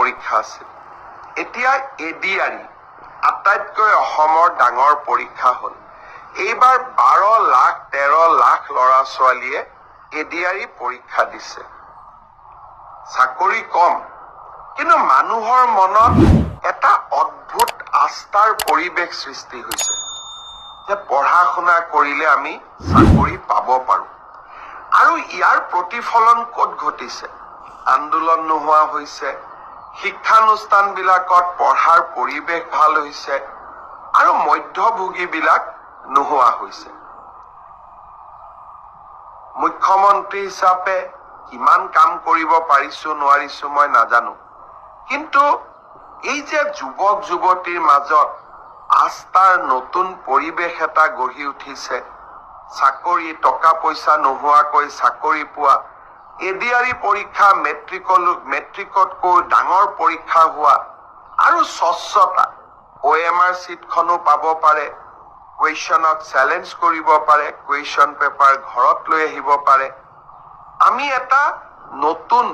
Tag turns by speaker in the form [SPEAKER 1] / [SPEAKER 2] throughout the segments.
[SPEAKER 1] পৰীক্ষা আছিল। এতিয়া এডিআৰই আটাইতকৈ অসমৰ ডাঙৰ পৰীক্ষা হ'ল। এইবাৰ 12 লাখ, 13 লাখ ল'ৰা ছোৱালীয়ে এডিআৰই পৰীক্ষা দিছে। চাকৰি কম, কিন্তু মানুহৰ মনত এটা অদ্ভুত আস্থাৰ পৰিৱেশ সৃষ্টি হৈছে যে পঢ়া শুনা কৰিলে আমি চাকৰি পাব পাৰোঁ। আৰু ইয়াৰ প্ৰতিফলন ক'ত ঘটিছে? আন্দোলন নোহোৱা হৈছে, শিক্ষানুষ্ঠানবিলাকত পঢ়াৰ পৰিৱেশ ভাল হৈছে আৰু মধ্যভোগীবিলাক নোহোৱা হৈছে। মুখ্যমন্ত্ৰী হিচাপে কিমান কাম কৰিব পাৰিছো নোৱাৰিছো মই নাজানো, কিন্তু এই যে যুৱক যুৱতীৰ মাজত আস্থাৰ নতুন পৰিৱেশ এটা গঢ়ি উঠিছে, চাকৰি, টকা পইচা নোহোৱাকৈ চাকৰি পোৱা, এডিআৰই পৰীক্ষা মেট্ৰিকতকৈ ডাঙৰ পৰীক্ষা হোৱা আৰু স্বচ্ছতা, অ'এমআৰ চিটখনো পাব পাৰে, কুৱেশ্যনক চেলেঞ্জ কৰিব পাৰে, কুৱেশ্যন পেপাৰ ঘৰত লৈ আহিব পাৰে, আমি এটা নতুন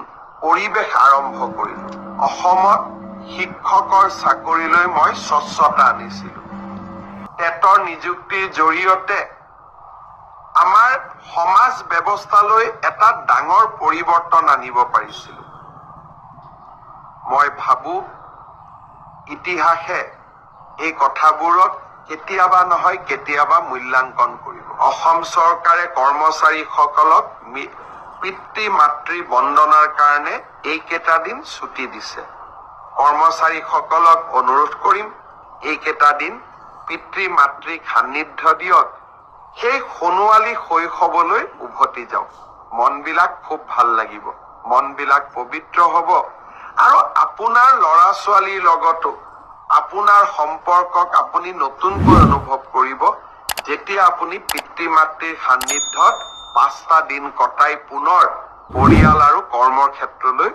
[SPEAKER 1] পৰিৱেশ আৰম্ভ কৰিলো। অসমত শিক্ষকৰ চাকৰিলৈ মই স্বচ্ছতা আনিছিলো। টেটৰ নিযুক্তিৰ জৰিয়তে আমাৰ সমাজ ব্যৱস্থালৈ এটা ডাঙৰ পৰিৱৰ্তন আনিব পাৰিছিলো। মই ভাবো, ইতিহাসে এই কথাবোৰক কেতিয়াবা নহয় কেতিয়াবা মূল্যাংকন কৰিব। অসম চৰকাৰে কৰ্মচাৰীসকলক পিতৃ মাতৃ বন্দনাৰ কাৰণে এইকেইটা দিন ছুটি দিছে। কৰ্মচাৰীসকলক অনুৰোধ কৰিম, এইকেইটা দিন পিতৃ মাতৃক সান্নিধ্য দিয়ক, সেই সোণোৱালী শৈশৱলৈ উভতি যাওক। মনবিলাক খুব ভাল লাগিব, মনবিলাক পবিত্ৰ হ'ব আৰু আপোনাৰ ল'ৰা ছোৱালীৰ লগতো আপোনাৰ সম্পৰ্কক আপুনি নতুনকৈ অনুভৱ কৰিব, যেতিয়া আপুনি পিতৃ মাতৃৰ সান্নিধ্যত 5টা দিন কটাই পুনৰ পৰিয়াল আৰু কৰ্মৰ ক্ষেত্ৰলৈ